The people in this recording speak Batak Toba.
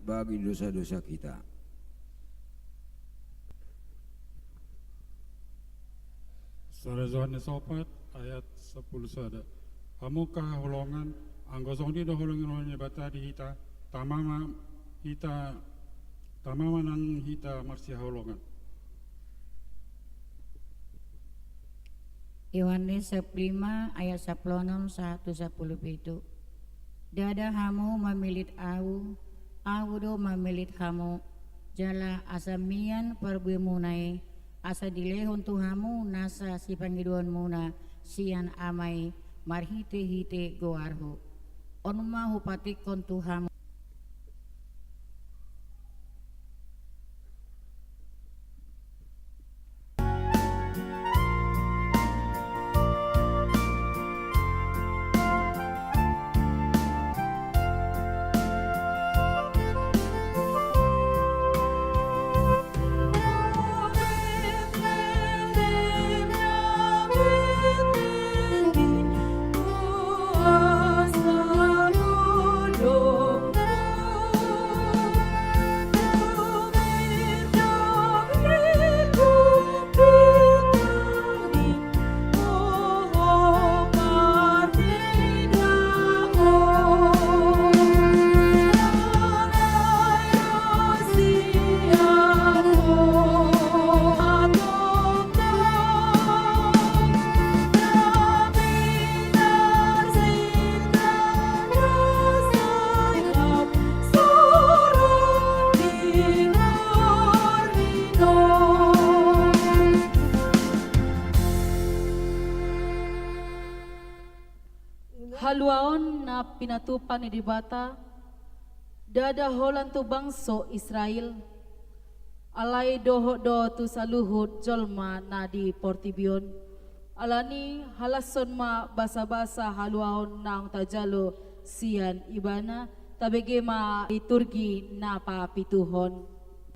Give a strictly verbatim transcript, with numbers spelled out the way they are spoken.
bagi dosa-dosa kita. Sada Johannes opat ayat sampulu sada. Hamu angka haholongan, anggo songon i do holong ni roha ni Debata di hita, tama ma hita, tama ma nang hita marsihaholongan. Yohanes sampulu lima ayat sampulu onom sahat tu sampulu pitu. Ndada hamu mamillit ahu, ahu do mamillit hamu, jala asa mian parbuemuna i, asa dilehon tu hamu nasa sipangidoanmuna sian Ama i marhitehite goarhu. On ma hupatikkon tu hamu. Haluaon na pinatupa ni Debata, ndada holan tu bangso Israel, alai dohot do tu saluhut jolma na di portibi on. Alani halashon ma basabasa haluaon naung tajalo sian Ibana, tabege ma liturgi na papituhon.